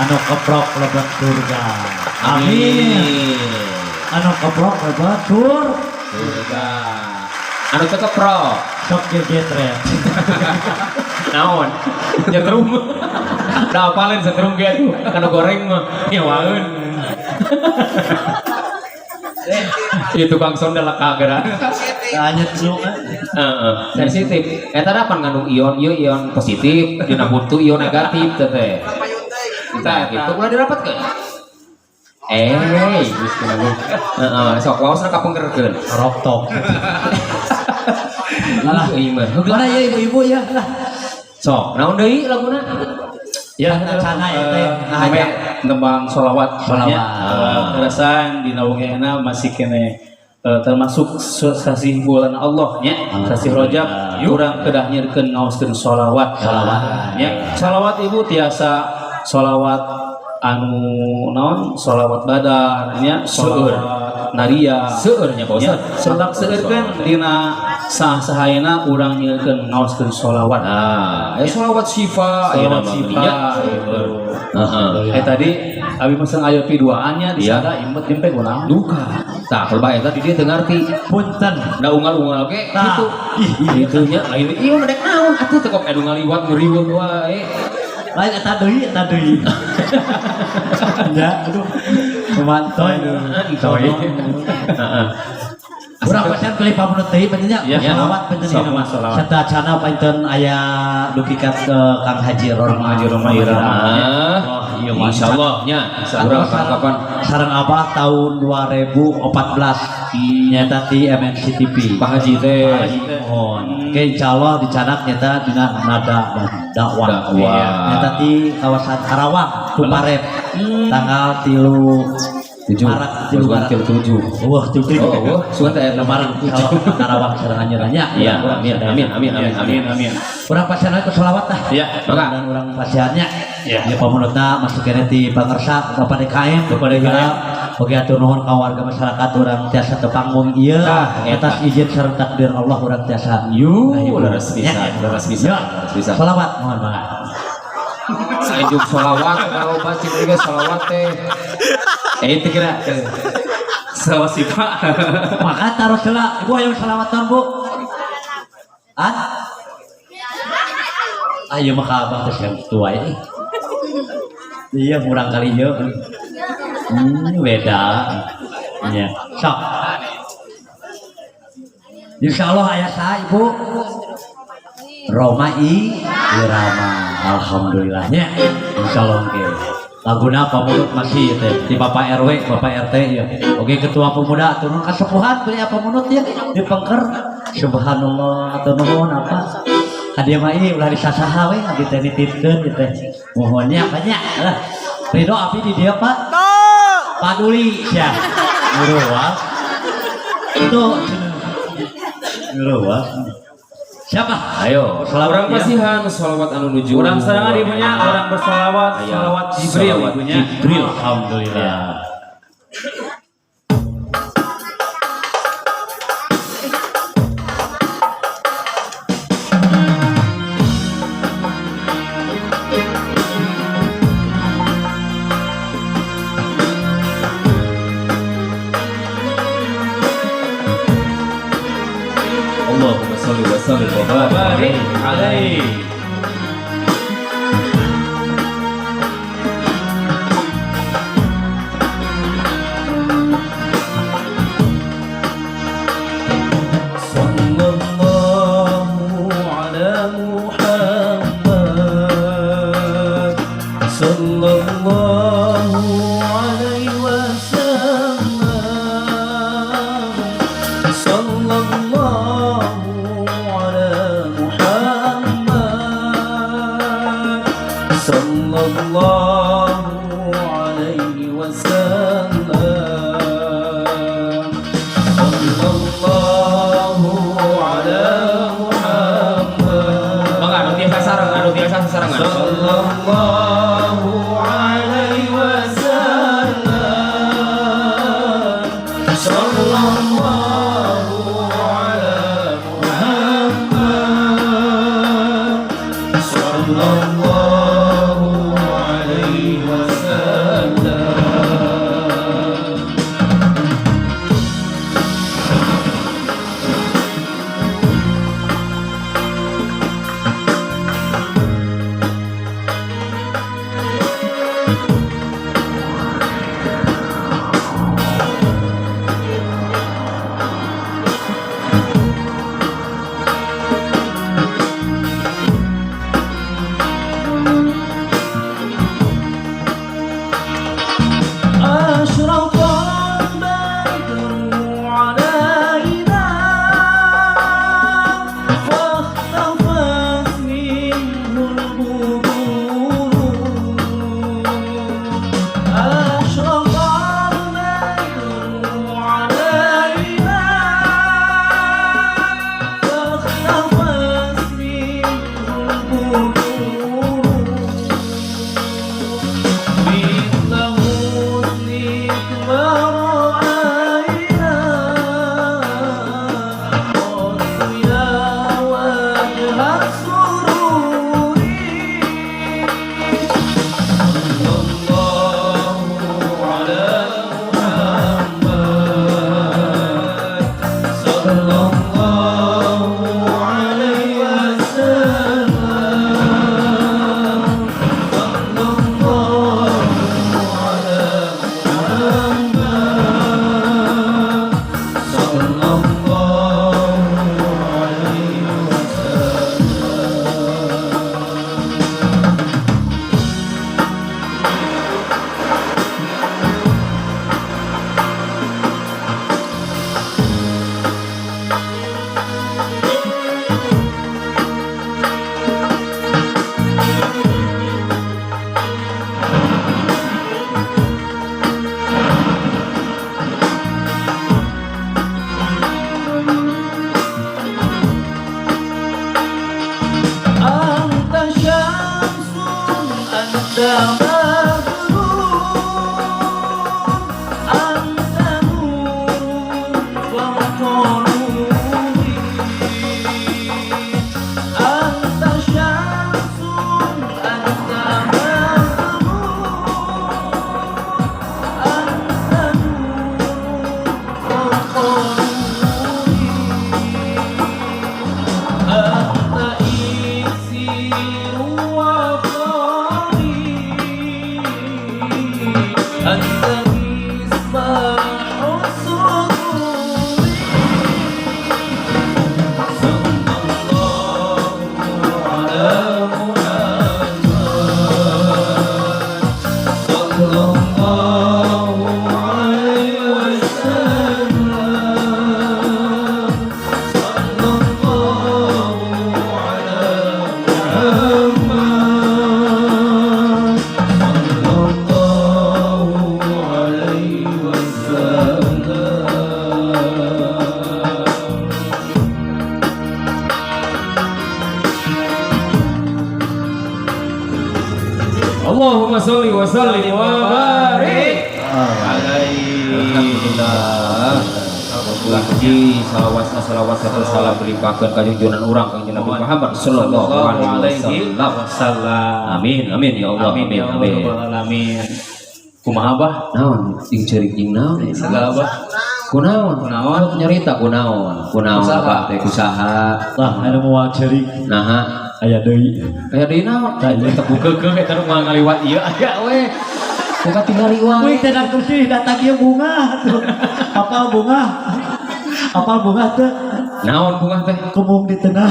Anu keprok lebet surga. Amin. Anu keprok lebet surga. Anu teu keprok sok gegetret. Naon? Nyetrum. Da apaleun setrum ge atuh. Kana goreng mah nyawaeun. Ieu tukang sonda leka geura. Lanjut lu kan. Heeh, sensitif. Eta da pan ngandung ion, ieu ion positif, dina buntu ion negatif teh teh. Tah gitu ulah dirapatkeun. Geus kena. Heeh, sok waosna kapengkerkeun. Roktok. Lah, ieu mah. Mana ya ibu-ibu ya lah. Sok, naon deui laguna? Ya, rencana ya teh. Ame nembang sholawat. Sholawat. Kerasan dina wengi masih kene termasuk sasih bulan Allah nya, sasih Rajab urang kedah nyieurkeun ngaoskeun sholawat. Sholawat. Nya, sholawat ibu tiasa sholawat anu naon, sholawat badar nya, sholawat naria. Seueur nya Pak Nya, Ustaz. sebab seueurkeun dina sah-sahayana urang nyieurkeun ngaoskeun sholawat. Nah, ya sholawat syifa, Sholawat syifa. Heeh. Tadi abi mesen ayo piduaan nya di Iya. sana imut jempe kunaon. Duka. Tah, kalau bae eta di dieu teu ngarti. Punten. Da unggal-unggal ge Tah. kitu. Ih, kitu nya lain ieu mah dek naon atuh teu kok anu ngaliwat ngeriweuh wae. Lain eta deui, eta deui. Ya, aduh. Kumantoy. Entoy. Heeh. Urang pasien pilih pamunut deui panjenengan Ya. sholawat panjenengan Sok, mah. sholawat. Serta cana panten aya dugi ka Kang Haji Roma. Haji Roma Irama. Ah, Oh, iya mah. insyaallah nya. Urang kapan Sareng Abah tahun 2014 nyata di MNC TV. Pak Haji teh. Mohon. Oke, insyaallah dicanak nyata dina nada dan dakwah. Dakwah. Nyata di kawasan Karawang, Tuparev. Tanggal 3 7 Maret, tilu Sugan Maret. tilu 7. Wah, tilu Oh, wah, sugan teh eta Maret insyaallah Karawang sareng anjeunna. Iya, amin, amin, amin, amin, amin. Amin. Urang pasihan we ku selawat tah. Ya. Mangga. Dan urang pasihannya. Ya. Ya pamunutna masuk kene ti Pangersa Bapak DKM, Bapak DKM. Oke atur nuhun ka warga masyarakat urang tiasa tepang wong ieu Tah, eta. atas izin sareng takdir Allah urang tiasa. Yu, Ngahibur. leres pisan, Ya. leres pisan, Ya. leres pisan. Selawat mohon mangga. Sajuk sholawat kalau baca juga sholawat teh. Itu kira. Sholawat syifa. Maka taruh heula, Ibu ayo selawatan, Bu. Ah? Ayo maka abah teh yang tua ini. Iya, murang kali ieu. Beda. Iya. Sok. Insyaallah aya saha Ibu? Roma I Irama. Alhamdulillahnya. Insyaallah oke. Laguna pamunut masih teh di Bapak RW, Bapak RT ya. Oke ketua pemuda turun kasepuhan beli apa munut ya di pengker. Subhanallah atau nuhun apa? Hadiah mah ieu ulah disasaha we abdi teh nitipkeun ieu teh. Mohonnya banyak lah. Ridho abdi di dieu Pak. Paduli sia. Nguruwah. Itu nguruwah. Siapa? Ayo, Sholawat, urang ya. pasihan sholawat anu nuju. Urang sarangan ibunya, orang bersolawat, Aya. sholawat Jibril Sholawat ibunya. Jibril. Alhamdulillah. Allahumma sholli wa sallim wa barik Barik alaihi. Sallallahu ala Muhammad sallallahu alaihi wasallam sallallahu ala Muhammad sallallahu alaihi wasallam sallallahu ala Muhammad Mangga anu tiasa sareng, anu tiasa sasarengan. sallallahu alaihi wasallam sallallahu ala Muhammad sallallahu Badrun, anta nurun fawqa nuri, anta syamsun, anta badrun, anta nurun fawqa nuri, anta iksiru wa qari, anta misbahu suduri. Sallallahu ala Muhammad, sallallahu alaihi wasallam, sallallahu ala Muhammad, sallallahu alaihi wasallam. Allahumma sholli wa sallim wa barik Alaihi. Alhamdulillah. Mugi salawat salawat serta salam dilimpahkeun ka junjunan urang Kangjeng Nabi Muhammad sallallahu alaihi wasallam. Wasallam. Amin amin ya Allah. Amin ya Allah amin. rabbal alamin. Kumaha, Bah? Naon jeung ceurik jeung naon? Segala, Bah. Kunaon? Kunaon? Sok nyarita kunaon? Kunaon Kusaha? Abah teh kusaha? Lah, anu moal ceurik Naha aya deui. Aya deui naon? Tah, ieu. Teu bukeukeuh eta nu moal ngaliwat ieu aya we. Buka tingali wae. Wih, teh kursi datang ieu bunga tuh. Apal bunga? Apal bunga teh? Naon bunga teh? Kembung di tengah.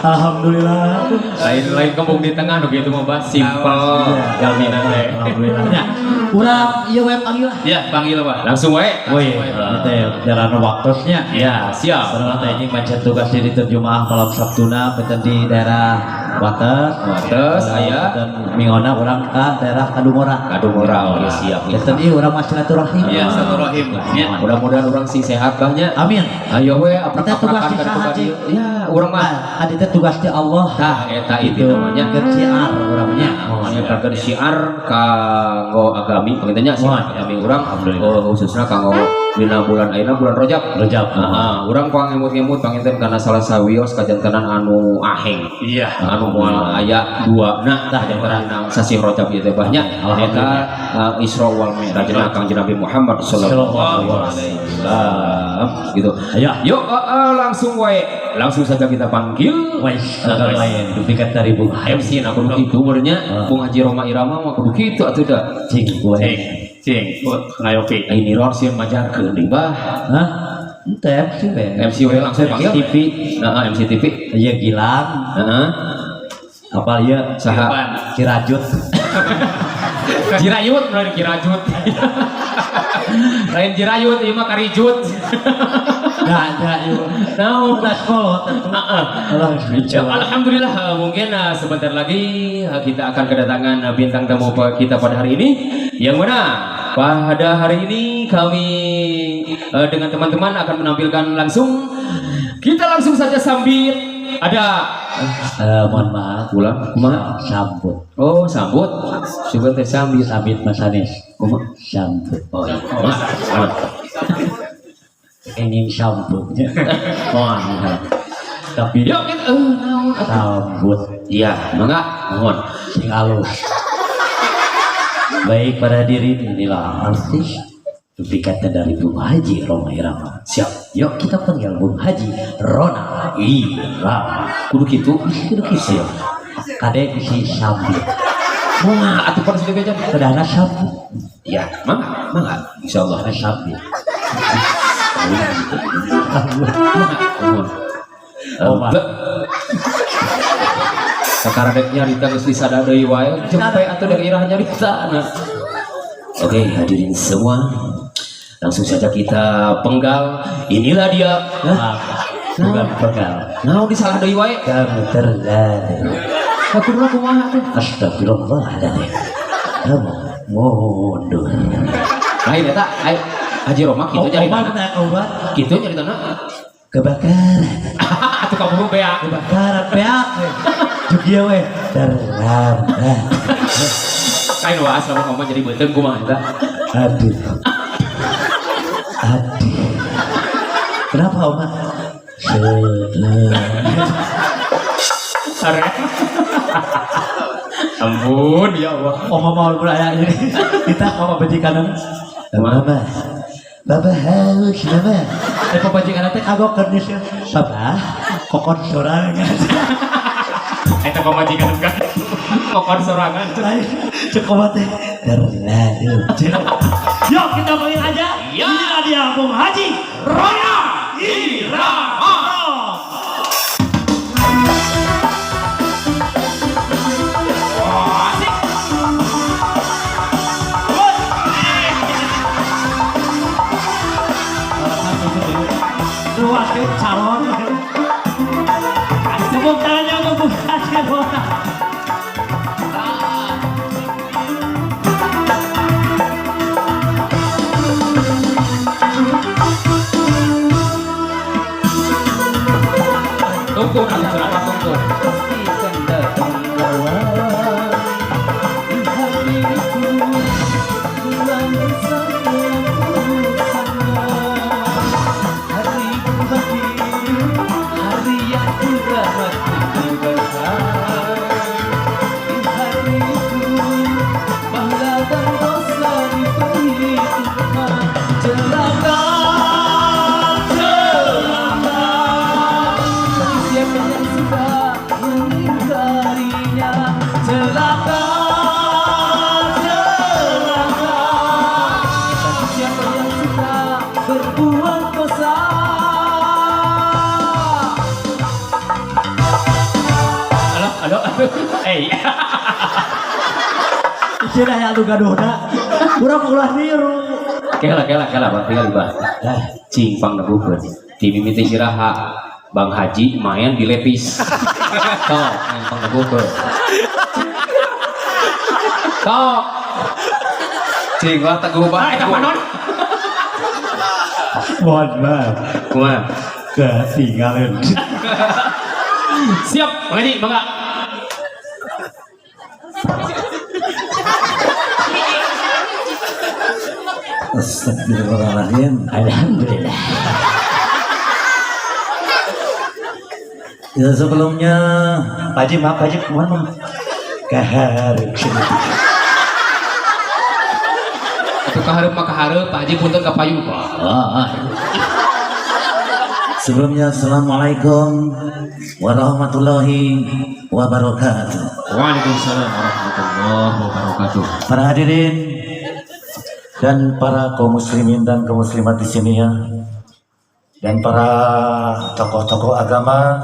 Alhamdulillah. Lain lain kembung di tengah nu kitu mah, Bah, simpel jalmina teh. Alhamdulillah. Ya. Urang ieu we panggil lah. Ya, panggil, Pak. Langsung wae. Woi, ieu teh jalan waktosnya. Ya, siap. Sebenarnya teh ini macet tugas di terjemah malam Sabtuna benten di daerah Wates. Wates, aya. Dan mingona urang ka daerah Kadungora. Kadungora, oke siap. Benten ieu urang mah silaturahim. Ya, silaturahim. Ya. Mudah-mudahan urang sing sehat bah nya. Amin. Ayo we Kita tugas aprak-aprakan di ka saha, dieu. Cik? Ya, urang mah Ah, adi teh tugas di Allah. Tah eta itu namanya Keur syiar urang nya. Oh, nyebarkeun syiar kanggo agami panginten nya, syiar Wah. Agami urang. Alhamdulillah. Oh, khususna kanggo dina bulan ayeuna, bulan Rajab. Rajab. Heeh, urang pangemut-ngemut panginten kana salah sawios kajantenan anu aheng. Anu moal aya dua nah Tah, kajantenan dina sasih Rajab ieu teh bah nya. Eta Isra wal Mi'raj Kangjeng Nabi Muhammad sallallahu alaihi wasallam gitu. Ayo. Yuk, langsung wae. Langsung saja kita panggil Wais, lain duplikat dari Bung Haji. MC na kudu kitu meureunnya. Ah. Bung Haji Rhoma Irama mah kudu kitu atuh da. Cing gue. Cing, cing, ngayopi. Ini ror sieun majarkeun deui, Bah. Hah? Ente MC we. MC we langsung panggil. TV. Heeh, MC TV. Iya Gilang. Heeh. Apa ieu? Saha? Irfan. Kirajut. Jirayut, lain Kirajut. Lain Jirayut, ieu mah Karijut. Nah, nah, ieu. Naon? Udah sekolah tentu. Heeh. Alhamdulillah. Alhamdulillah, mungkin sebentar lagi kita akan kedatangan bintang tamu kita pada hari ini. Yang mana pada hari ini kami dengan teman-teman akan menampilkan langsung. Kita langsung saja sambit ada Mohon maaf. Pulang kumaha? Sambut. Oh, sambut. Sugan teh sambit. Sambit Mas Anis. Kumaha? Sambut. Oh iya. Mas, mana? Ingin sambutnya. Mohon maaf. Tapi Yuk kita naon atuh? Sambut Iya, mangga, mohon. Sing alus. Baik, pada diri inilah artis duplikatnya dari Bung Haji Rhoma Irama. Siap. Yuk kita panggil Bung Haji Rona Irama. Kudu kitu. Kudu kitu. Kade bisi sambut. Mangga atuh pada sudah beja. Kedana sambut. Iya, mangga, mangga. Insyaallah. Kedana sambut. Mangga, mohon. Oh, Pak. Sekarang dek nyarita geus disada deui wae, jempe atuh dek irah nyarita. Nah. Oke, hadirin semua. Langsung saja kita penggal. Inilah dia. Hah? Bukan penggal. Naon disalah deui wae? Kamu terlalu. Aku dulu kumaha tuh? Astagfirullahaladzim. Kamu mundur. Lain eta, ai Haji Rhoma kitu Oh, nyaritana. obat, nah, obat. Kitu nyaritana. Kebakaran. Atuh kaburu beak. Kebakaran beak. Jugia we terlambat. Kain waas lamun ngomong jadi beuteung kumaha eta. Aduh. Aduh. Kenapa Oma? Sare. Ampun ya Allah. Oma mau mulai ini. Kita mau papajikan. Mama. Baba haus mama. Eh papajikan teh kagok keur nyeuseun. Papa, kokon sorangan. Eta pamajikan kan. Kokon sorangan. Lain cek oma teh terlalu. Yuk kita panggil aja. Ya. Inilah dia Bung Haji Rona Irama. Wah, asik. Wakil calon. Tepuk tangannya untuk Bung Haji Rona. Tunggu, atuh curhat tunggu. Pastikan datang lawan di hatiku bulan bersama bersama hari bahagia hari yang ku rahmat berkah di hatiku pahala dan dosa diperhitungkan celaka celaka bagi siapa yang suka mengingkarinya celaka celaka bagi siapa yang suka berbuat dosa. Halo, halo, halo. Eh. Istilah yang gaduhna. Urang ulah niru. Kela, kela, kela, Bang. Tinggal Bang. Lah, Cing pang nebukeun. Ti mimiti iraha Bang Haji main di lepis. Tok, main pang nebukeun. Tok. Cing lah teguh Ah, banget. eta panon. Mohon maaf. Kumaha? Ketinggalan. Siap, Bang Haji, mangga. Astagfirullahaladzim. Alhamdulillah. Ya sebelumnya Pak Haji, maaf Pak Haji, mohon maaf. Kaharep sini. Atuh kahareup mah kahareup, Pak Haji punten ka payu. Ah, sebelumnya assalamualaikum warahmatullahi wabarakatuh. Waalaikumsalam warahmatullahi wabarakatuh. Para hadirin dan para kaum muslimin dan kaum muslimat di sini ya. Dan para tokoh-tokoh agama,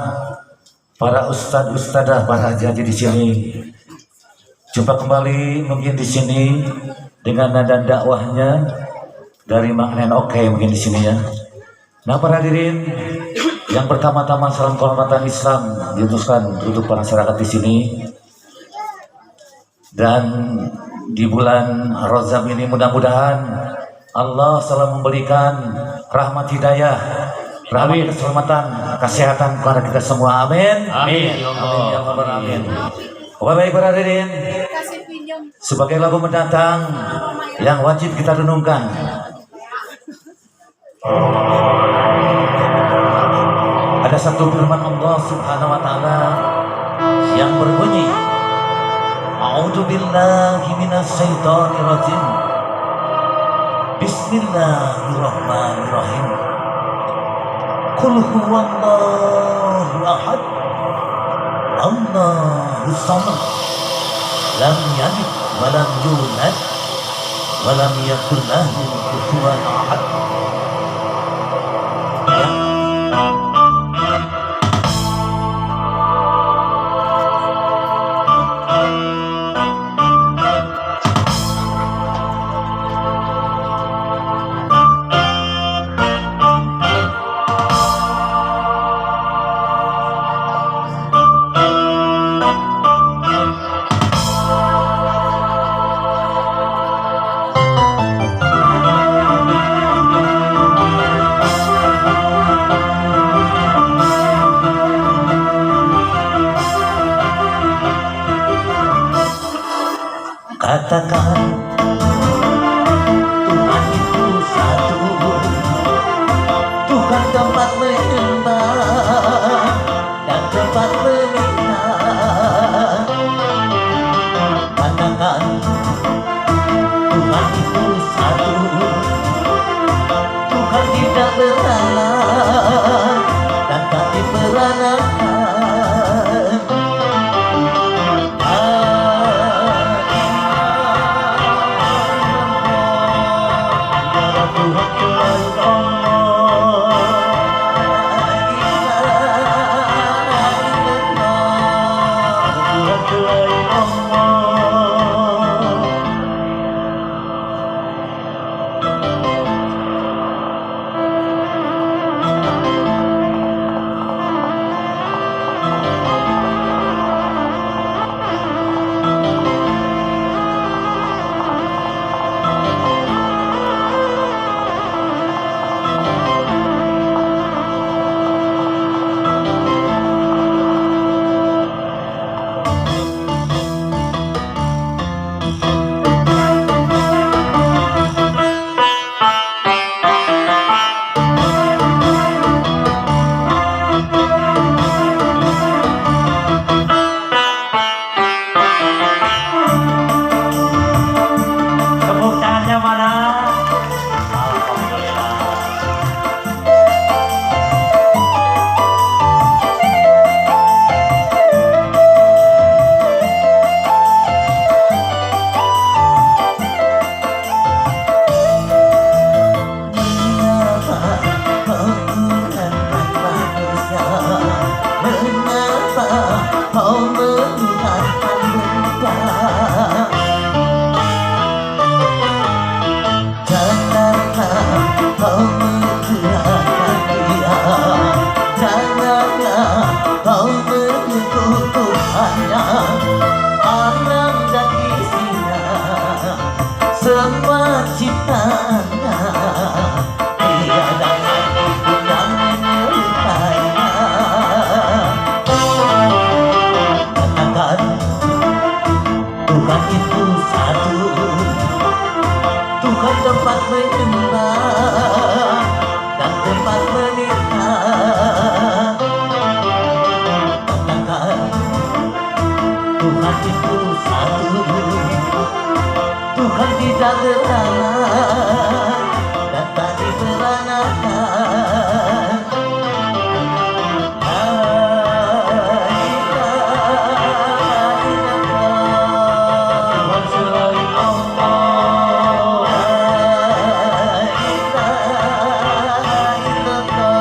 para ustadz ustadzah, para haji di sini. Jumpa kembali mungkin di sini dengan nada dakwahnya dari makna oke mungkin di sini ya. Nah para hadirin, yang pertama-tama salam kehormatan Islam diutuskan untuk para masyarakat di sini. Dan di bulan Rajab ini mudah-mudahan Allah selalu memberikan rahmat hidayah, rahmat keselamatan, kesehatan kepada kita semua. Amin. Amin. Ya Allah. Amin ya Allah. Amin. Bapak Ibu hadirin, sebagai lagu mendatang yang wajib kita renungkan. Ada satu firman Allah Subhanahu wa taala yang berbunyi, A'udzu billahi minasyaitonir rajim. Bismillahirrahmanirrahim. Qul huwallahu ahad. Allahus samad. Lam yalid wa lam yulad wa lam yakul lahu kufuwan ahad. Ya. Katakan Tuhan itu satu, Tuhan tempat menyembah dan tempat meminta. Katakan Tuhan itu satu, Tuhan tidak beranak dan tak diperanakan. Tiada Tuhan selain Allah. La ilaha illallah. Tuhan selain Allah. Tepuk tangannya mana? Alhamdulillah. Mengapa kau tuhankan manusia? Mengapa kau menuhankan benda? Janganlah kau mentuhankan dia, janganlah kau menyekutukannya. Alam dan isinya, semua ciptaannya, tiada satu pun yang menyerupainya. Katakan Tuhan itu satu, Tuhan tempat menyembah dan tempat meminta. Katakan Tuhan itu satu, Tuhan tidak beranak dan tak diperanakan. La ilaha illallah. Tuhan selain Allah. La ilaha illallah.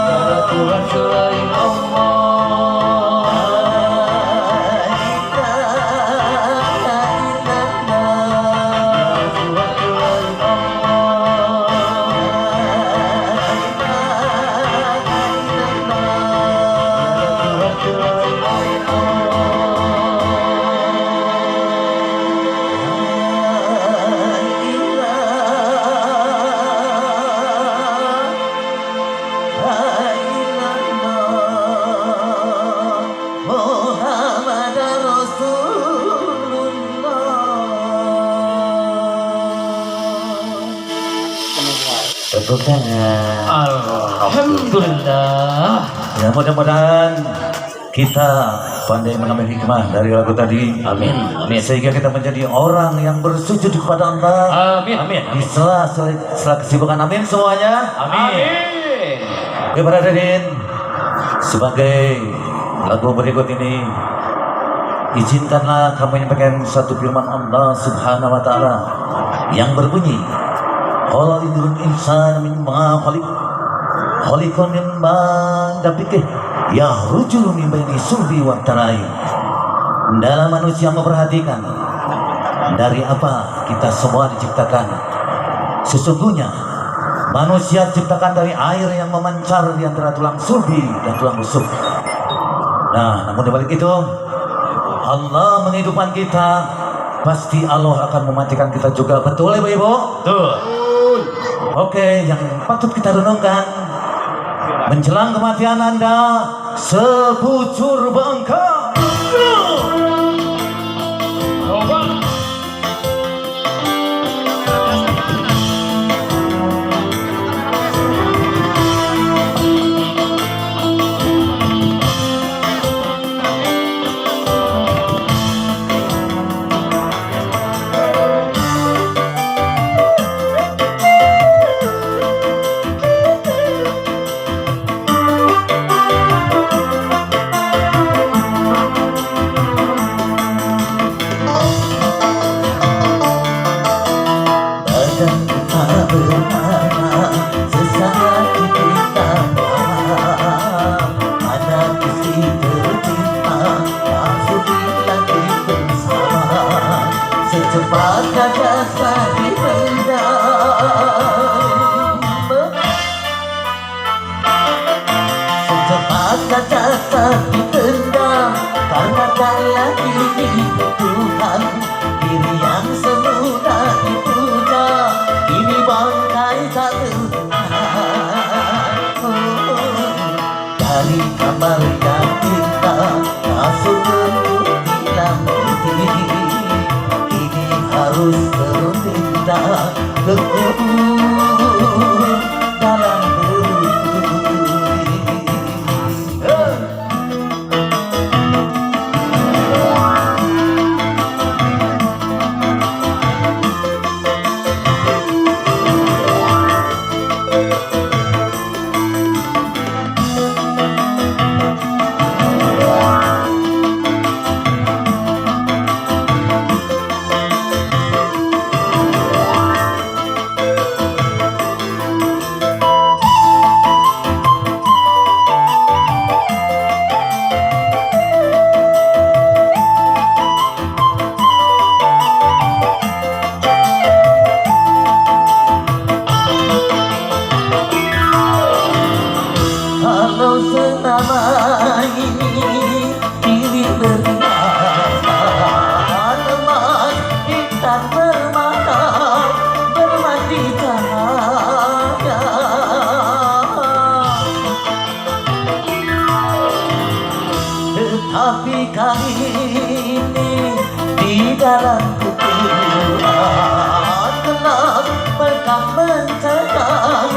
Tiada Tuhan selain Allah. La ilaha illallah. Tuhan selain Allah. La ilaha illallah. Tuhan selain Allah. La ilaha illallah Muhammad Rasulullah. Tepuk tangan. Alhamdulillah. Ya, mudah-mudahan kita pandai mengambil hikmah dari lagu tadi. Amin. Amin. Sehingga kita menjadi orang yang bersujud kepada Allah. Amin. Amin. Di sela sela kesibukan. Amin semuanya. Amin. Oke, para hadirin, sebagai lagu berikut ini, izinkanlah kami menyampaikan satu firman Allah Subhanahu wa taala yang berbunyi, Qala innal insana mimma khaliq khaliqan min ma'in dafiq yakhruju min baini sulbi wa taraib. Dalam manusia memperhatikan dari apa kita semua diciptakan. Sesungguhnya manusia diciptakan dari air yang memancar di antara tulang sulbi dan tulang rusuk. Nah, namun dibalik itu, Allah menghidupkan kita, pasti Allah akan mematikan kita juga. Betul, Ibu-ibu? Betul. Oke, yang patut kita renungkan, menjelang kematian Anda, sebujur bangka. Coba. Secepat jasad dipendam, secepat jasad ditendang, karena tak lagi dibutuhkan. Diri yang semula dipuja, kini bangkai tak bertahan. Oh, dari kamar yang indah, kasur berputih putih, kini harus berpindah ke kubur dalam berduri. Hey! Kalau selama ini diri berhiasan emas, intan permata, bermandi cahaya, tetapi kali ini di dalam kuburan gelap mereka mencekam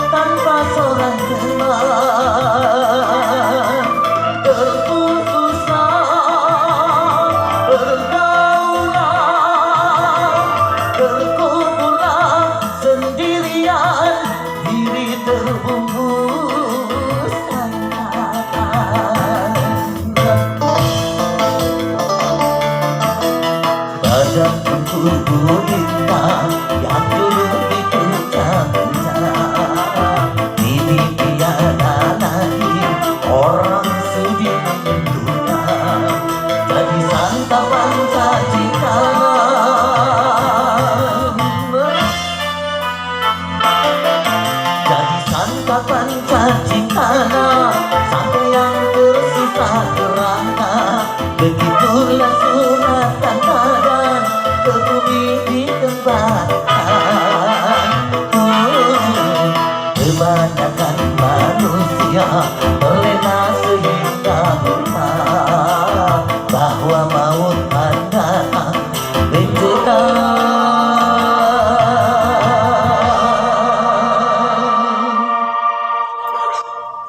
tanpa seorang teman. Terputuslah pergaulan, terkuburlah sendirian, diri terbungkus kain kafan. Badan tubuh indah yang dulu dipuja-puja, kini tiada lagi orang sudi menyentuhnya. Jadi santapan sajikan, jadi santapan cacing tanah, sampai yang tersisa kerana. Begitulah suratan badan ke bumi ditempatkan. Oh, kebanyakan manusia terlena sehingga lupa bahwa maut datang mencekam.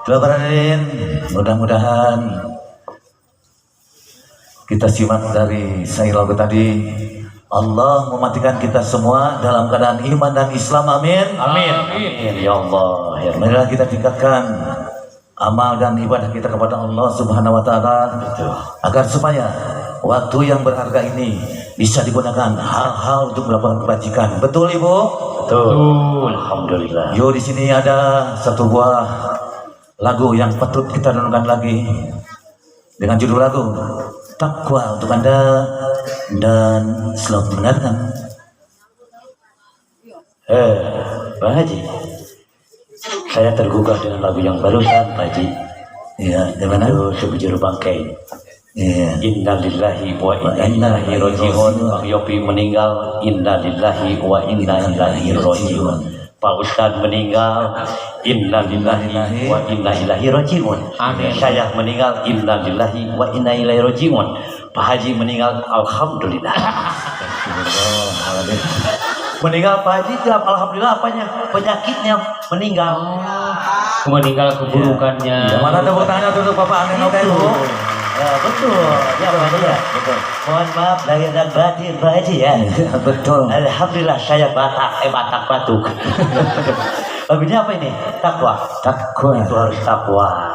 Itulah para hadirin, mudah-mudahan kita simak dari syair lagu tadi. Allah mematikan kita semua dalam keadaan iman dan Islam. Amin. Amin. Amin. Ya Allah. Ya Rabbi. Marilah kita tingkatkan amal dan ibadah kita kepada Allah Subhanahu wa taala agar supaya waktu yang berharga ini bisa digunakan hal-hal untuk melakukan kebajikan. Betul, Ibu? Betul. Alhamdulillah. Yo, di sini ada satu buah lagu yang patut kita renungkan lagi dengan judul lagu Takwa untuk Anda dan selamat mendengarkan. Bang Haji, saya tergugah dengan lagu yang barusan, Pak Haji. Iya, di mana? Itu sebujur bangkai. Iya. Innalillahi wa inna ilaihi raji'un. Bang Yopi meninggal, innalillahi wa inna ilaihi raji'un. Pak Ustad meninggal, innalillahi wa inna ilaihi raji'un. Amin. Saya meninggal, innalillahi wa inna ilaihi raji'un. Pak Haji meninggal, alhamdulillah. Meninggal Pak Haji dalam alhamdulillah apanya? Penyakitnya meninggal. Meninggal keburukannya. Ya, mana tepuk tangannya untuk Bapak Amin Oke, Bu? Ya, betul. Ya, Pak Haji ya. Betul. Mohon maaf lahir dan batin Pak Haji ya. Betul. Alhamdulillah saya Batak, Batak batuk. Lagunya apa ini? Takwa. Takwa. Itu harus takwa.